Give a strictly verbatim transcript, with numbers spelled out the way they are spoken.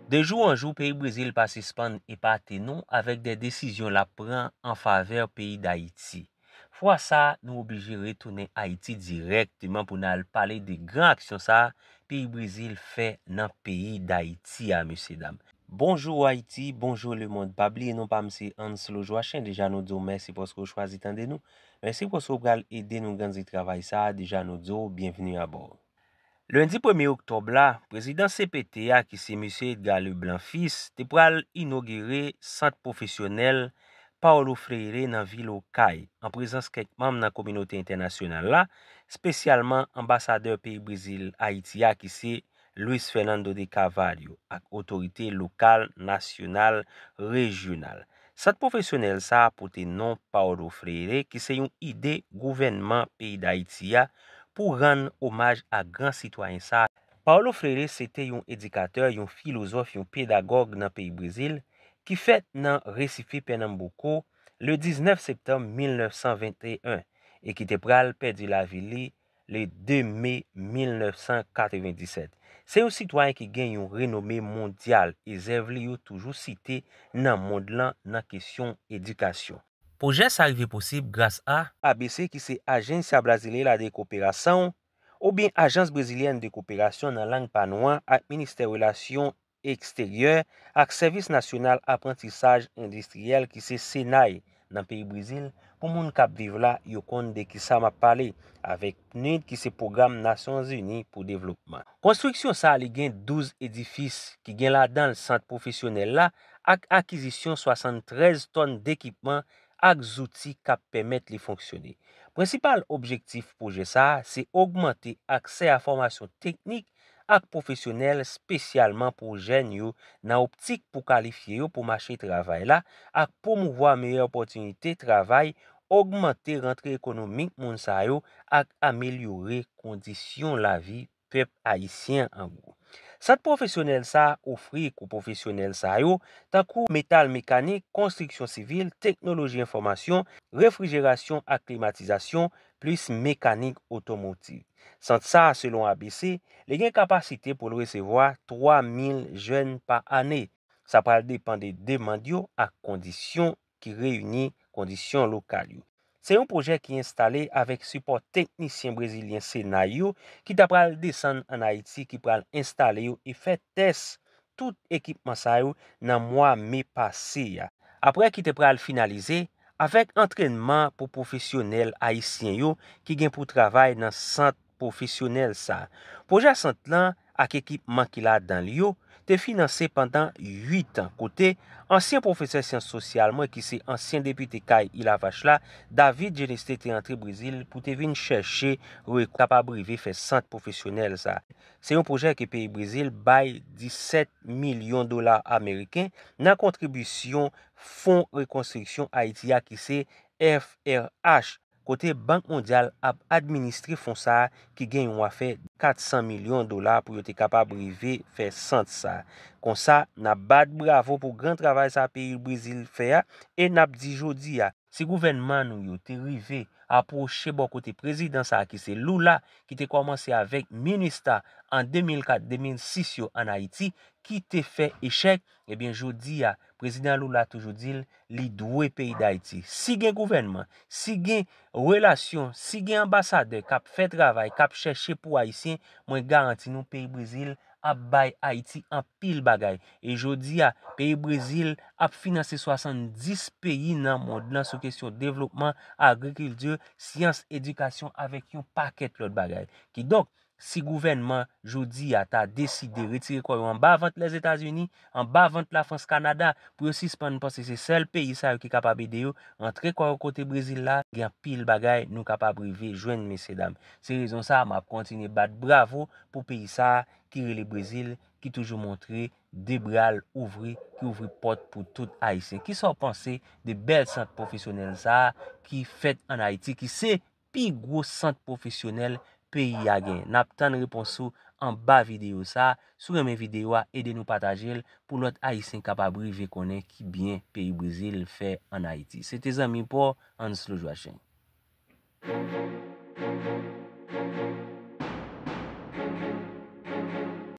De jou an jou, peyi Brezil pa sispann epate nou avèk de desizyon l ap pran an favè peyi Dayiti. Fwa sa a, nou oblije retounen Ayiti dirèkteman pou n al pale de gran aksyon sa a peyi Brezil fè nan peyi Dayiti a, mesye dam. Bonjou Ayiti, bonjou lemonn. Pa bliye non pa m se Anslo Joachim. Deja nou di w mèsi paske w chwazi tande nou. Mèsi paske w pral ede nou grandi travay sa a. Deja nou di w byenvni abò. Lendi premye oktòb la, prezidan C P T a, ki se mesye Edgar Leblanc Fils, te pral inogire sant pwofesyonèl Paulo Freire nan vil Okay, an prezans kèk manm nan kominote entènasyonal la, espesyalman anbasadè peyi Brezil Ayiti a, ki se Luis Fernando de Carvalho, ak otorite lokal, nasyonal, rejyonal. Sant pwofesyonèl sa a pote non Paulo Freire, ki se yon ide gouvènman peyi Dayiti a pou rann omaj a gran sitwayen sa a. Paulo Freire se te yon edikatè, yon filozòf, yon pedagòg nan peyi Brezil, ki fèt nan Recife, Pernambuco, le diznèf septanm mil nèf san venteyen, e ki te pral pèdi lavi li le de me mil nèf san katrevendisèt. Se yon sitwayen ki gen yon renome mondyal e zèv li yo toujou site nan mond lan nan kesyon edikasyon. Pwojè sa rive posib gras a A B C, ki se Agência Brasileira de Cooperação, oubyen Ajans Brezilyèn de Koperasyon nan lang pa nou an, ak Ministè Relasyon Eksteryè ak Sèvis Nasyonal Aprantisaj Endistriyèl, ki se SENAI, nan peyi Brezil. Pou moun k ap viv la, yo konn de kisa m ap pale, avèk PNUD, ki se Pwogram Nasyonzini pou Devlopman. Konstriksyon sa a, li gen douz edifis, ki gen ladan l sant pwofesyonèl la ak akizisyon swasanntrèz tòn dekipman ak zouti k ap pèmèt li fonksyone. Prensipal objektif pwojè sa a se ogmante aksè a fòmasyon teknik ak pwofesyonèl, espesyalman pou jèn yo, nan optik pou kalifye yo pou mache travay la ak pwomouvwa meyè opòtinite travay, ogmante rantre ekonomik moun sa yo ak amelyore kondisyon lavi pèp ayisyen an gwo. Sant pwofesyonèl sa a ofri kou pwofesyonèl sa yo, tankou metal mekanik, konstriksyon sivil, teknoloji enfòmasyon, refrijerasyon ak klimatizasyon, plis mekanik otomotiv. Sant sa a, selon A B C, li gen kapasite pou l resevwa twa mil jèn pa ane. Sa pral depann de demann yo ak kondisyon ki reyini kondisyon lokal yo. Se yon pwojè ki enstale avèk sipò teknisyen brezilyen SENAI yo, ki ta pral desann ann Ayiti, ki pral enstale yo e fè tès tout ekipman sa yo nan mwa me pase a. Apre ki te pral finalize avèk antrènman pou pwofesyonèl ayisyen yo ki gen pou travay nan sant pwofesyonèl sa a. Pwojè sant lan ak ekipman ki ladan l yo te finanse pandan uit an, kote ansyen pwofesè syans sosyal mwen, ki se ansyen depite kay Ilavach la, David Geneste, te antre Brezil pou te vin chèche reko kapab rive fè sant pwofesyonèl sa a. Se yon pwojè ke peyi Brezil bay disèt milyon dola ameriken nan kontribisyon Fon Rekonstriksyon Ayiti a, ki se F R H, kote Bank Mondyal ap administre fon sa a ki gen yon afè kat san milyon dola pou yo te kapab rive fè sant sa a. Konsa, n ap bat bravo pou gran travay sa a peyi Brezil fè a, e n ap di jodi a, si gouvènman nou yo te rive apwoche bò kote prezidan sa a ki se Lula, ki te kòmanse avèk MINUSTAH an de mil kat, de mil sis yo ann Ayiti, ki te fè echèk, ebyen, jodi a, prezidan Lula toujou di l, li dwe peyi Dayiti. Si gen gouvènman, si gen relasyon, si gen anbasadè k ap fè travay, k ap chèche pou Ayisyen, mwen garanti nou peyi Brezil ap bay Ayiti anpil bagay. E jodi a, peyi Brezil ap finanse swasanndis peyi nan mond lan sou kesyon devlopman, agrikilti, syans, edikasyon, avèk yon pakèt lòt bagay. Kidonk, si gouvènman jodi a ta deside retire kò yo anba vant Lèzetazini, anba vant Lafrans, Kanada, pou yo sispann panse se sèl peyi sa yo ki kapab ede yo, rantre kò yo kote Brezil la, gen anpil bagay nou kapab rive jwenn, mesye dam. Se rezon sa a, m ap kontinye bat bravo pou peyi sa a ki rele Brezil, ki toujou montre de bra l ouvri, ki ouvri pòt pou tout Ayisyen. Kisa w panse de bèl sant pwofesyonèl sa a ki fèt ann Ayiti, ki se pi gwo sant pwofesyonèl peyi a gen? N ap tann repons ou anba videyo sa a. Si w renmen videyo a, ede nou pataje l pou lòt Ayisyen kapab rive konnen ki byen peyi Brezil fè ann Ayiti. Se te zanmi pa w, Anslo Joachim.